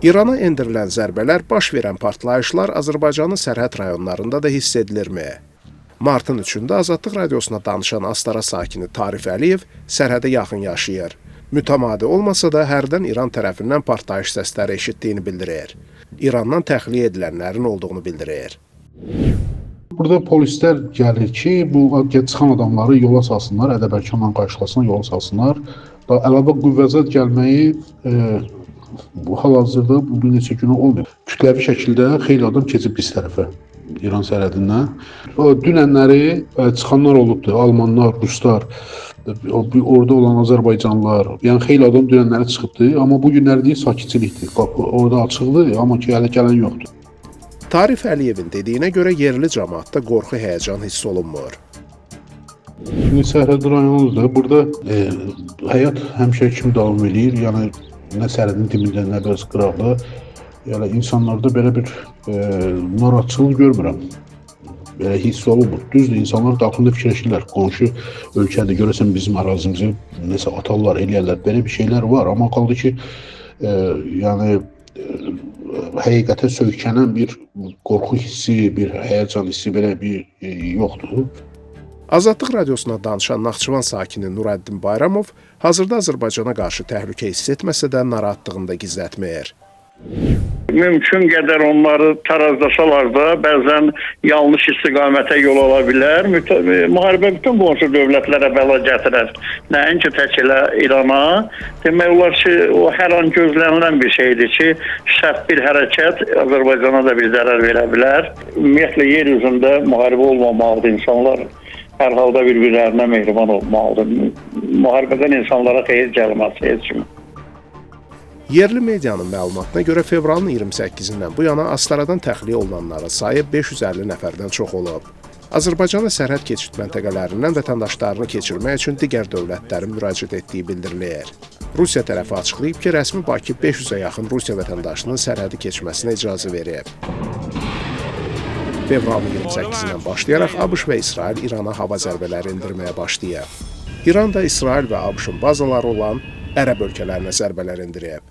İrana endirilən zərbələr, baş verən partlayışlar Azərbaycanın sərhəd rayonlarında da hiss edilirmi? Martın 3-də Azadlıq Radiosuna danışan Astara sakini Tarif Əliyev sərhədə yaxın yaşayır. Mütəmadi olmasa da hərdən İran tərəfindən partlayış səsləri eşitdiyini bildirir. İrandan təxliyə edilənlərin olduğunu bildirir. Burada polislər gəlir ki, bu çıxan adamları yola salsınlar, ədəb-ərkanla qarşılasınlar, yola salsınlar. Da əlavə qüvvəzad gəlməyi bu hal-hazırda bu bir neçə günə olmuyor. Kütləvi şəkildə xeyli adam keçib biz tərəfə. İran sərhədindən. O dünənləri çıxanlar olubdu. Almanlar, ruslar, orada olan azərbaycanlılar. Yəni xeyli adam dünənləri çıxıbdı, amma bu günləri deyir sakitçilikdir. Qapı orada açıqdır, amma ki hələ gələn yoxdur. Tarif Əliyevin dediyinə görə yerli cəmaatda qorxu, həyəcan hiss olunmur. İndi sərhəd rayonudur. Burada həyat həmişə kimi davam eləyir. Yəni nə sərhədin dibində, nə biraz qıraqda. Yəni insanlarda belə bir narahatçılıq görmürəm. Belə hiss olunmur. Düzdür, insanlar daxilində fikirləşirlər. Qonşu ölkədir, görəsən bizim ərazimizi nəsə atarlar, eləyərlər. Belə bir şeylər var, amma qaldı ki, yəni həqiqətə söykənən bir qorxu hissi, bir həyəcan hissi belə bir yoxdur. Azadlıq Radiosuna danışan Naxçıvan sakini Nurəddin Bayramov hazırda Azərbaycana qarşı təhlükə hiss etməsə də narahatlığını da gizlətmir. Mümkün qədər onları tarazlasalar da bəzən yanlış istiqamətə yol ala bilər. Müharibə bütün qonşu dövlətlərə bəla gətirər. Nəinki tək elə İrana. Demək olar ki, o hər an gözlənilən bir şeydir ki, səhv bir hərəkət Azərbaycana da bir zərər verə bilər. Ümumiyyətlə yer üzündə müharibə olmamalıdır. İnsanlar hər halda bir-birlərinə mehriban olmalıdır. Müharibədən insanlara xeyir gəlməz heç kimə. Yerli medianın məlumatına görə fevralın 28-dən bu yana Astaradan təxliyə olunanların sayı 550 nəfərdən çox olub. Azərbaycana sərhəd keçid məntəqələrindən vətəndaşlarını keçirmək üçün digər dövlətlərin müraciət etdiyi bildirilir. Rusiya tərəfi açıqlayıb ki, rəsmi Bakı 500-ə yaxın Rusiya vətəndaşının sərhədi keçməsinə icazə verib. Fevralın 28-dən başlayaraq ABŞ və İsrail İrana hava zərbələri endirməyə başlayıb. İran da İsrail və ABŞ-ın bazaları olan ərəb ölkələrinə zərbələr endirib.